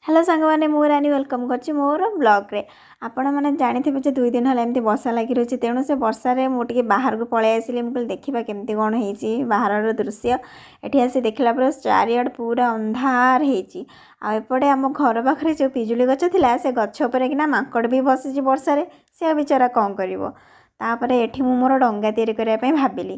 Hello ସାଙ୍ଗମାନେ, ମୁଁ ରାନୀ welcome କରୁଛି ମୋର ବ୍ଲଗ୍ରେ। ଆପଣମାନେ ଜାଣିଥିବେ ଯେ 2 ଦିନ ହେଲା ଏମିତି ବର୍ଷା ଲାଗି ରହୁଛି। ତେଣୁ ସେ ବର୍ଷାରେ ମୁଁ ଟିକେ ବାହାରକୁ ପଳେଇ ଆସିଲି। ମୁଁ କହିଲି, ଦେଖିବା କେମିତି କ'ଣ ହେଇଛି ବାହାରର ଦୃଶ୍ୟ। ଏଠି ଆସି ଦେଖିଲା ପରେ ଚାରିଆଡ଼େ ପୁରା ଅନ୍ଧାର ହେଇଛି। ଆଉ ଏପଟେ ଆମ ଘର ପାଖରେ ଯେଉଁ ପିଜୁଳି ଗଛ ଥିଲା, ସେ ଗଛ ଉପରେ କିନା ମାଙ୍କଡ଼ ବି ବସିଛି ବର୍ଷାରେ। ସେ ଆଉ ବିଚରା କ'ଣ କରିବ? ତାପରେ ଏଠି ମୁଁ ମୋର ଡଙ୍ଗା ତିଆରି କରିବା ପାଇଁ ଭାବିଲି,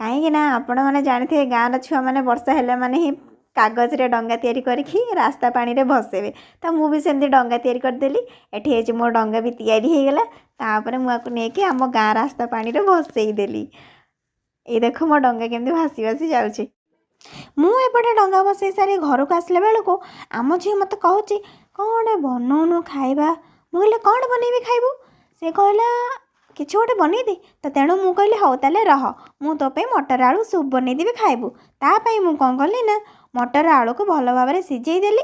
କାହିଁକି ନା ଆପଣମାନେ ଜାଣିଥିବେ, ଗାଁର ଛୁଆମାନେ ବର୍ଷା ହେଲେ ମାନେ ହିଁ କାଗଜରେ ଡଙ୍ଗା ତିଆରି କରିକି ରାସ୍ତା ପାଣିରେ ଭସେଇବେ। ତ ମୁଁ ବି ସେମିତି ଡଙ୍ଗା ତିଆରି କରିଦେଲି। ଏଠି ହେଇଛି, ମୋ ଡଙ୍ଗା ବି ତିଆରି ହେଇଗଲା। ତାପରେ ମୁଁ ଆକୁ ନେଇକି ଆମ ଗାଁ ରାସ୍ତା ପାଣିରେ ଭସେଇ ଦେଲି। ଏଇ ଦେଖ, ମୋ ଡଙ୍ଗା କେମିତି ଭାସି ଭାସି ଯାଉଛି। ମୁଁ ଏପଟେ ଡଙ୍ଗା ଭସେଇ ସାରି ଘରକୁ ଆସିଲା ବେଳକୁ ଆମ ଝିଅ ମୋତେ କହୁଛି, "କ'ଣ ଗୋଟେ ବନଉନୁ ଖାଇବା?" ମୁଁ କହିଲି, "କ'ଣ ବନେଇବି ଖାଇବୁ?" ସେ କହିଲା, "କିଛି ଗୋଟେ ବନେଇଦେ।" ତ ତେଣୁ ମୁଁ କହିଲି, "ହଉ ତାହେଲେ ରହ, ମୁଁ ତୋ ପାଇଁ ମଟର ଆଳୁ ସୁପ୍ ବନେଇଦେବି, ଖାଇବୁ।" ତା ପାଇଁ ମୁଁ କ'ଣ କଲି ନା ମଟର ଆଳୁକୁ ଭଲ ଭାବରେ ସିଝେଇ ଦେଲି।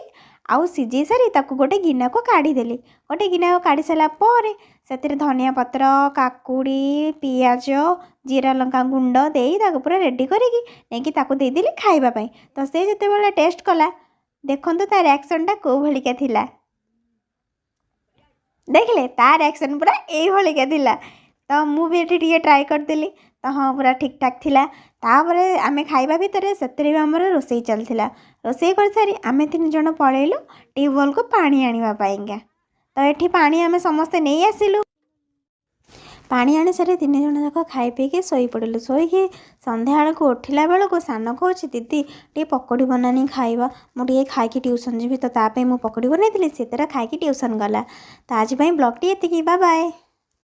ଆଉ ସିଝେଇ ସାରି ତାକୁ ଗୋଟେ ଗିନାକୁ କାଢ଼ିଦେଲି। ଗୋଟେ ଗିନାକୁ କାଢ଼ି ସାରିଲା ପରେ ସେଥିରେ ଧନିଆ ପତ୍ର, କାକୁଡ଼ି, ପିଆଜ, ଜିରା ଲଙ୍କା ଗୁଣ୍ଡ ଦେଇ ତାକୁ ପୁରା ରେଡ଼ି କରିକି ନେଇକି ତାକୁ ଦେଇଦେଲି ଖାଇବା ପାଇଁ। ତ ସେ ଯେତେବେଳେ ଟେଷ୍ଟ କଲା, ଦେଖନ୍ତୁ ତା ରିଆକ୍ସନ୍ଟା କେଉଁ ଭଳିକା ଥିଲା। ଦେଖିଲେ, ତା ରିଆକ୍ସନ୍ ପୁରା ଏଇଭଳିକା ଥିଲା। ତ ମୁଁ ବି ଏଠି ଟିକେ ଟ୍ରାଏ କରିଦେଲି। ତ ହଁ, ପୁରା ଠିକ୍ଠାକ୍ ଥିଲା। ତାପରେ ଆମେ ଖାଇବା ଭିତରେ ସେଥିରେ ବି ଆମର ରୋଷେଇ ଚାଲିଥିଲା। ରୋଷେଇ କରିସାରି ଆମେ ତିନି ଜଣ ପଳେଇଲୁ ଟ୍ୟୁବୱେଲ୍କୁ ପାଣି ଆଣିବା ପାଇଁକା। ତ ଏଠି ପାଣି ଆମେ ସମସ୍ତେ ନେଇ ଆସିଲୁ। ପାଣି ଆଣି ସାରି ତିନି ଜଣ ଯାକ ଖାଇ ପିଇକି ଶୋଇପଡ଼ିଲୁ। ଶୋଇକି ସନ୍ଧ୍ୟାବେଳକୁ ଉଠିଲା ବେଳକୁ ସାନ କହୁଛି, "ଦିଦି, ଟିକେ ପକୋଡ଼ି ବନାନି, ଖାଇବା। ମୁଁ ଟିକେ ଖାଇକି ଟ୍ୟୁସନ୍ ଯିବି।" ତ ତା ପାଇଁ ମୁଁ ପକୋଡ଼ି ବନେଇଥିଲି। ସେ ତାର ଖାଇକି ଟ୍ୟୁସନ୍ ଗଲା। ତ ଆଜି ପାଇଁ ବ୍ଲଗ୍ଟି ଏତିକି। Bye bye.